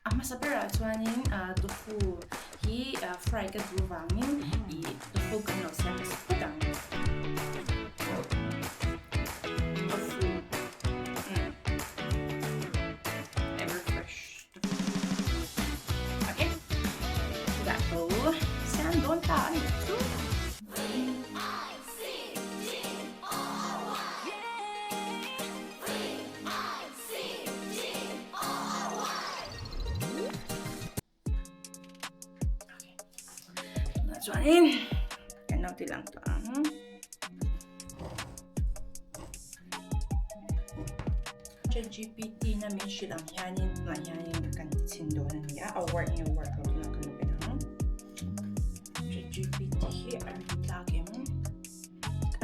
A hmasa berah chuanin tofu hi fry ka duh vangin ih tofu kan lo siam hmasa phawt ang. Tofu umm ever fresh tofu okay chutah tho siam dawn ta a nih chu. Chuanin kan lo ti lang tawh ang. ChatGPT na min hrilh ang hianin tunah hianin kan ti chhin dawn a ni a, a work nge work lo tunah kan lo en ang. ChatGPT hi a rin tlak em?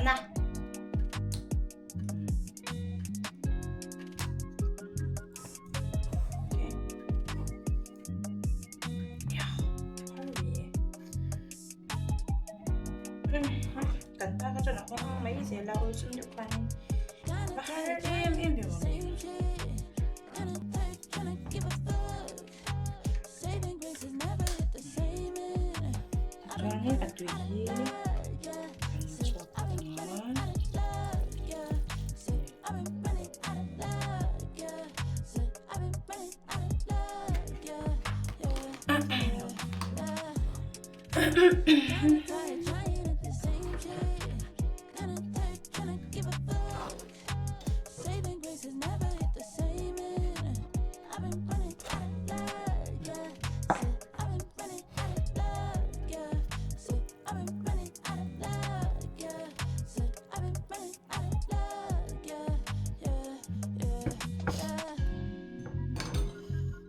Ana! Kan ta ka chuan a hawng mai zel a awlsam deuh khanin a har em em ve mawle. Chuanin a tui hi kan la chhuak ang a.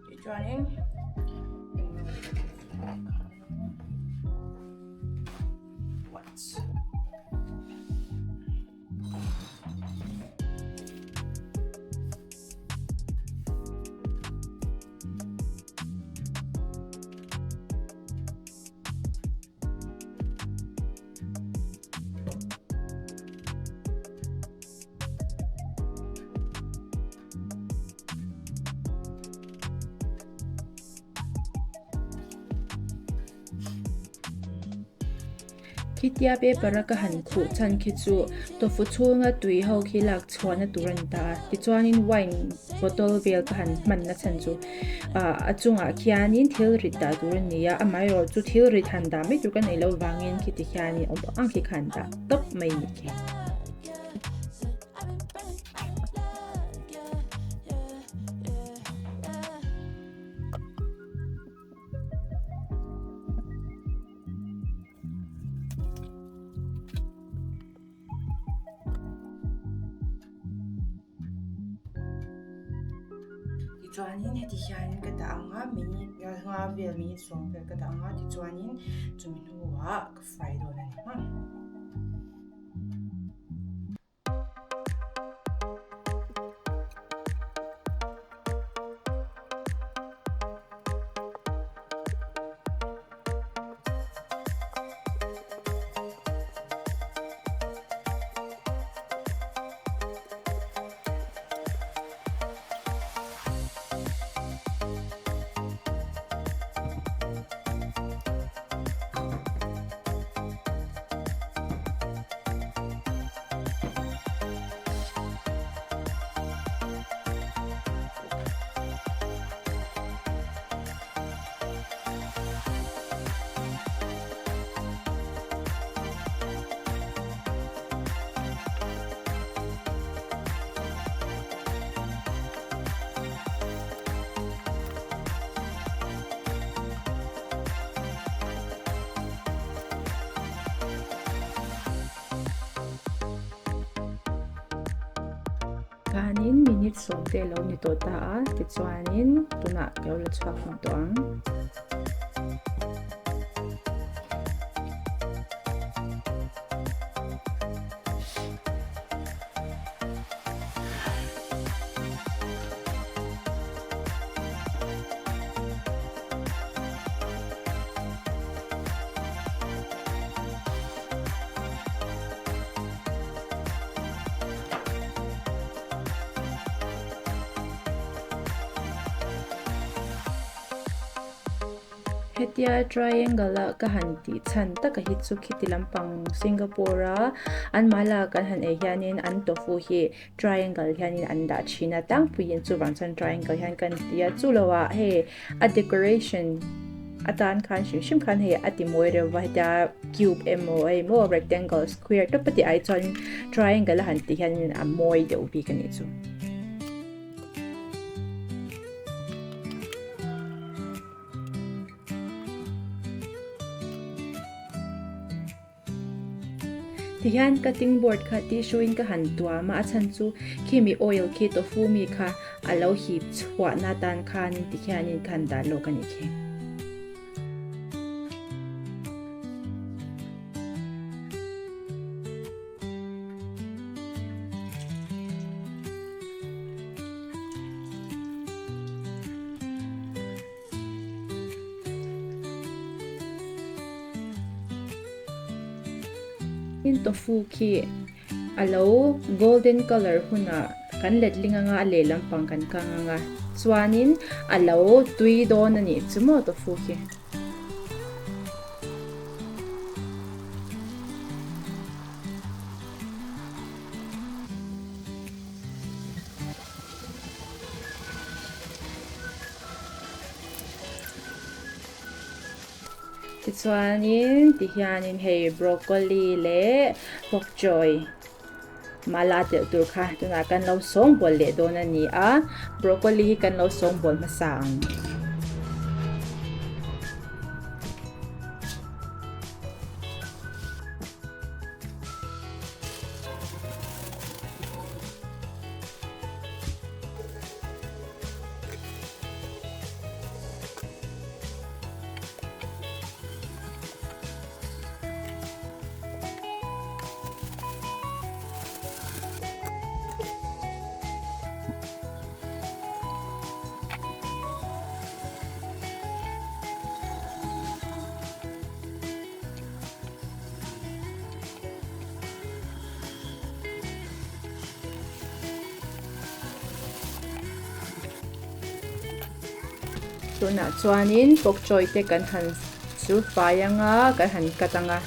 Tichuanin What? Khitia paper a ka han khuh chhan khi chu tofu chhunga tui ho khi lak chhuahna tur a ni ta a tichuanin wine bottle vel ka han hmanna chhan chu ah a chungah khianin thil rit dah tur a ni a amaherawh chu thil rit han dah mai tur ka neih loh vangin khiti khianin awm ang khi kha han dah tawp mai a nih khi. Tichuanin heti hianin ka dah ang a minute nga vel minute sawm vel ka dah ang a tichuanin chumi hnuah ka fry dawn a ni maw. Khanin minute sawm te a lo ni tawh ta a tichuanin tunah ka lo la chhuak hman tawh ang. Hetia triangle a ka han tih chhan taka hi chu khiti lampang Singapore a an mala kan han ei hianin an tofu hi triangle hianin an dah thin a tlangpuiin chuvang chuan triangle hian kan ti a chu loah hei a decoration atan khan hrim hrim khan hei a ti mawi reuh va hetia cube emaw hei maw rectangle square tawp a tih ai chuan triangle a han tih hianin a mawi deuh bik a nih chu. Tihian cutting board kha tissue in ka han tuam a, a chhan chu khimi oil khi tofu mi kha a lo hip chhuahna atan khanin tikhianin ka han dah lawk a nih khi. Tin tofu khi a lo golden colour hunah kan letling anga a lehlam pang kan kang anga chuanin a lo tui dawn a nih chu maw tofu khi. Tichuanin tihianin hei broccoli leh bok choy mala telh tur kha tunah kan lo sawngbawl leh dawn a ni a, broccoli hi kan lo sawngbawl hmasa ang. Tunah chuanin bok choy te kan han sul fai anga kan han cut anga.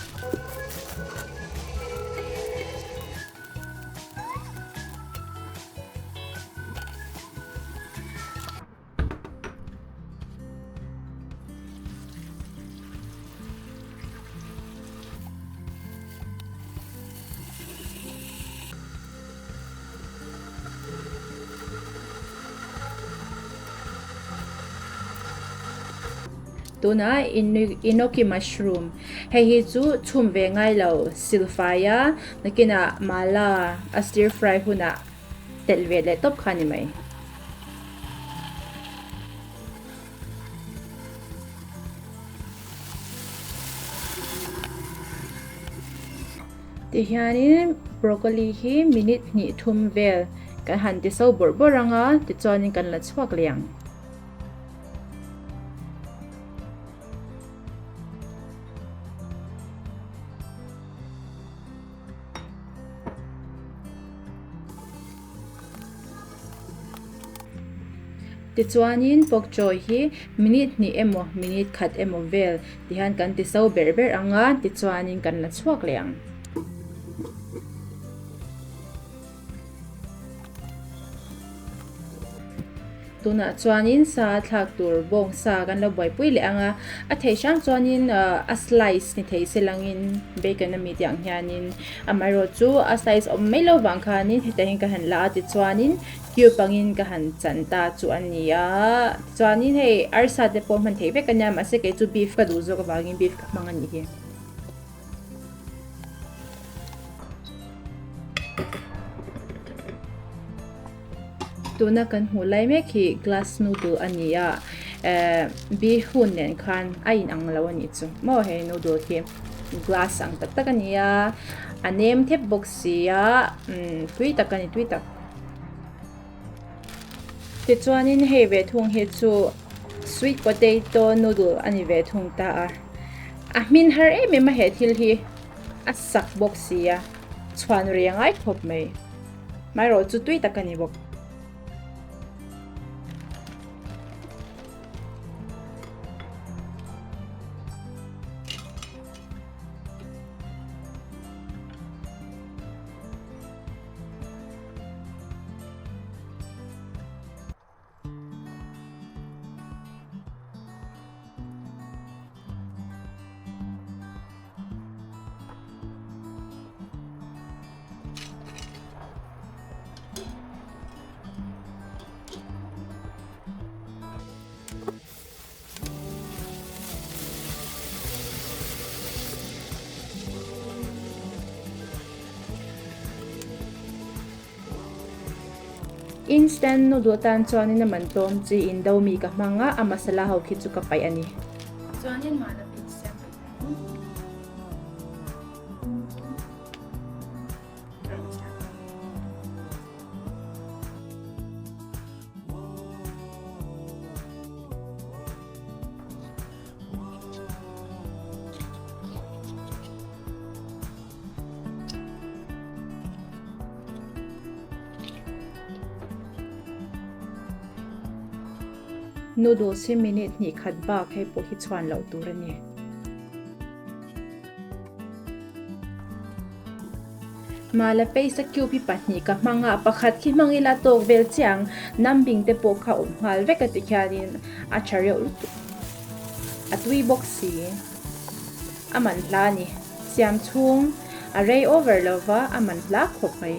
Tuna enoki mushroom hei hi chu chhum ve ngai lo silfai a nakinah mala a stir fry hunah telh ve leh tawp kha a ni mai. Tihianin broccoli hi minute hnih thum vel kan han ti so bawrh bawrh ang a, tichuanin kan la chhuak leh ang. Tichuanin bok choy hi minute hnih emaw minute khat emaw vel tihian kan ti so ber ber ang a, tichuanin kan la chhuak leh ang. Tunah chuanin sa a thlak tur bawng sa kan lo buaipui leh ang a, a theih hrang chuanin a slice ni thei se langin bacon ami tih ang hianin amaherawhchu a slice awm mai lo vang khanin hetah hian ka han la a tichuanin cube angin ka han chan ta chu a ni a tichuanin hei arsa te pawh hman theih vek a nia mahse kei chu beef ka duh zawk avangin beef ka hmang a nih hi. Tuna kan hmuh lai mek hi glass noodle a ni a ehh bihun nen khan a in ang lo a nih chu maw he noodle hi glass ang tak tak a ni a a nem thep bawk si a umm tui tak a ni tui tak. Tichuanin hei ve thung hi chu sweet potato noodle a ni ve thung ta a a hmin har em em a he thil hi a sak bawk si a chhuan ri a ngai khawp mai. Hmaerawh chu tui tak a ni bawk. Instant noodle atan chuanin a man tlawm chi indomie ka hmang a, a masala ho khi chu ka paih a ni. Chuanin mahna paste siam peih ang. Noodles hi minute hnih khat bak hei pawh hi chhuan loh tur a ni. Mala paste a cube hi pahnih ka hmang a, pakhat khi hmang ila tawk vel chiah ang, numbing te pawh kha awm nghal vek a tikhianin a tha reuh lutuk. A tui bawk si. A man hla a ni. Siam chhung a rei over lo va, a man hla khawp mai.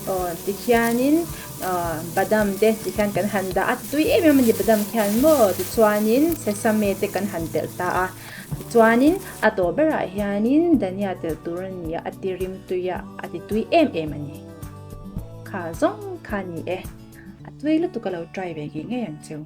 Aw tikhianin aw badam te tikhian kan han dah a tui em em a ni badam khian maw tichuanin sesame te kan han telh ta a tichuanin a tawp berah hianin dhania telh tur a ni a a ti rim tui a a ti tui em em a ni kha zawng kha a ni e a tui lutuk a lo try ve ngei ngei ang cheu.